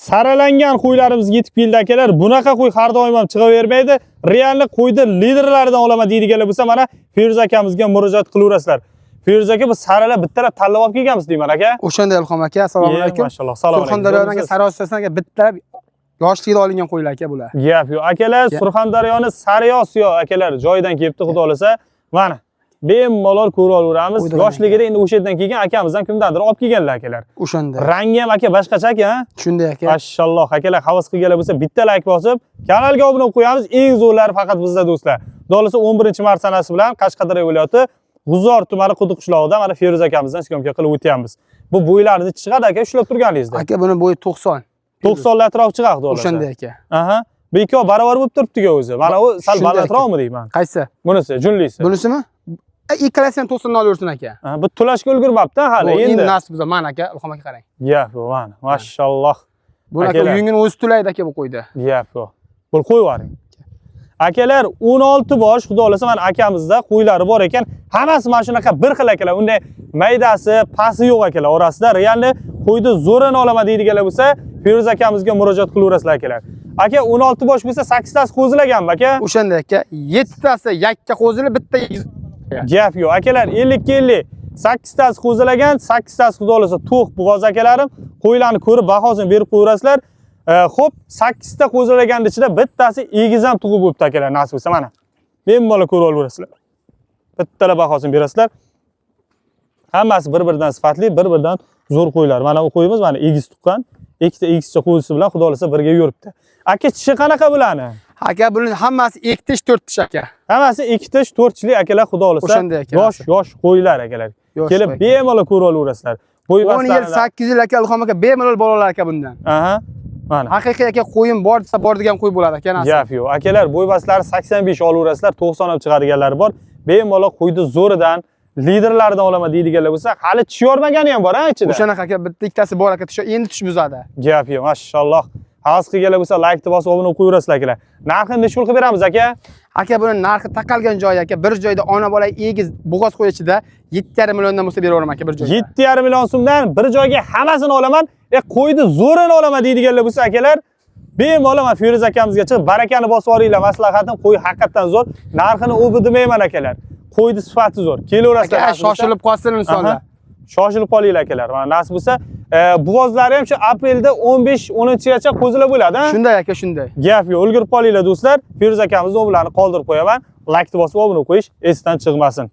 Saralangan qo'ylarimiz yetib keldi akalar. Bunaqa qo'y har doim ham chiqavermaydi. Реально qo'yni liderlaridan olaman deydiganlar bo'lsa, mana Feruz akamizga murojaat qilaverasizlar. Feruz aka, bu saralar bittalab tanlab olib kelganmiz deyman aka. O'shanda Ilhom aka, assalomu alaykum. Mashalloh, assalomu alaykum. Surxondaryodagi Sariosiyodan aka bittalab yoshligida olingan qo'ylar aka bular. Gap yo'q. Akalar, Surxondaryoni Sariosiyo akalar joyidan kelibdi, xudo xolasa. Mana bemalol ko'ra olaveramiz. Qo'ydi. Yoshligida endi o'sha yerdan kelgan akamizdan kimdandir olib kelganlar akalar. O'shanda. Rangi ham aka boshqacha aka, ha? Shunday aka. Mashalloh akalar, havas qilganlar bo'lsa bitta like bosib, kanalga obuna bo'lib qo'yamiz. Eng zo'rlari faqat bizda do'stlar. Xudo xolasa 11-mart sanasi bilan Qashqadaryo viloyati G'uzor tumani Quduq qishlog'ida mana Feruz akamizdan съёмка qilib o'tyapmiz. Bu bo'ylarini chiqadi aka ushlab turganingizda. Aka, buni bo'yi 90. 90 atrof chiqadi xudo xolasa. O'shanda aka. Aha. Bu ikkovi barobar bo'lib turibdi-ku o'zi. Mana u sal Shunday aka. Balandroqmi deyman. Qaysi? Bunisi, junlisi. Bunisimi? Ikkalasi ham 90 olaversin aka. Ha, bu to'lashga ulgurmabdi hali Bu endi endi. Nasib bo'lsa, mana aka, Ilhom aka, qarang. Gap yo'q, mana. Mashalloh. Buni aka Akalar. yungini o'zi to'laydi aka bu qo'yda. Gap yo'q. Buni qo'yib yuboring. Akalar, 16 bosh xudo xolasa mana akamizda qo'ylari bor ekan. Hammasi mana shunaqa bir xil akalar. Unday maydasi, pasi yo'q akalar orasida. Реально qo'yni zo'rini olaman deydiganlar bo'lsa, Feruz akamizga murojaat qilaverasizlar akalar. Aka, 16 bosh bo'lsa, 8 tasi qo'zilaganmi aka? O'shanda aka, 7 tasi yakka qo'zili, bitta egiz. Gap yo'q. Akalar, 50 ga 50. 8 tasi qo'zilagan, 8 tasi xudo xolasa to'q bo'g'oz akalarim. Qo'ylarni ko'rib bahosini berib qo'yaverasizlar. Xo'p, 8 ta qo'zilaganning ichida bittasi egiz ham tug'ib bo'libdi akalar, nasib bo'lsa mana. Bemalol ko'rib olaverasizlar. Bittalar bahosini berasizlar. Hammasi bir-biridan sifatli, bir-biridan zo'r qo'ylar. Mana bu qo'yimiz mana egiz tuqqan. Ikkita egizcha qo'zisi bilan xudo xolasa birga yuribdi. Aka, tishi qanaqa bularni? Aka, buning hammasi 2 tish, 4 tish aka. Hammasi ikki tish, to'rt tishli akalar, xudo xolasa. O'shanday aka, Yosh, yosh qo'ylar akalar. Yosh Kelib qo'y aka. Bemalol ko'rib olaverasizlar. Bo'y 10 yil, 8 yil aka, Ilhom aka, bemalol bolalar aka bundan. Aha. Mana. Haqiqiy aka, qo'yim bor desa bor degan qo'y bo'ladi aka nasib. Gap yo'q. Akalar, bo'y bastlari 85 olaverasizlar, 90 ham chiqadiganlari bor. Bemalol qo'yni zo'ridan, liderlaridan olaman deydiganlar bo'lsa, hali tish yormagani ham bor ha ichida. O'shanaqa aka, bitta ikkitasi bor aka, tish endi tish buzadi. Gap yo'q, mashalloh. Havas qilganlar bo'lsa, laykni bosib obuna qo'yaverasizlar akalar. Narxini necha pul qilib beramiz aka? Aka, buni narxi taqalgan joyi aka, bir joyda ona bola egiz bo'g'oz qo'y ichida 7,5 milliondan bo'lsa beraveraman aka bir joyda. 7,5 million so'mdan bir joyga hammasini olaman. Qo'yni zo'rini olaman deydiganlar bo'lsa akalar, bemalol mana Feruz akamizga chiqib barakani bosib yuboringlar. Maslahatim, qo'y haqiqatdan zo'r. Narxini u bu demayman akalar. Qo'yni sifati zo'r. Kelaverasizlar. Aka, Nasib bo'lsa. Shoshilib qolsin insonlar. Aha. Shoshilib qolinglar akalar. Mana nasib bo'lsa, bo'g'ozlari ham shu aprelda 15-10-gacha qo'zilab bo'ladi, ha? Shunday aka, shunday. Gap yo'q, ulgurib qolinglar do'stlar. Feruz akamizni ularni qoldirib qo'yaman. Laykni bosib obuna qo'yish esdan chiqmasin.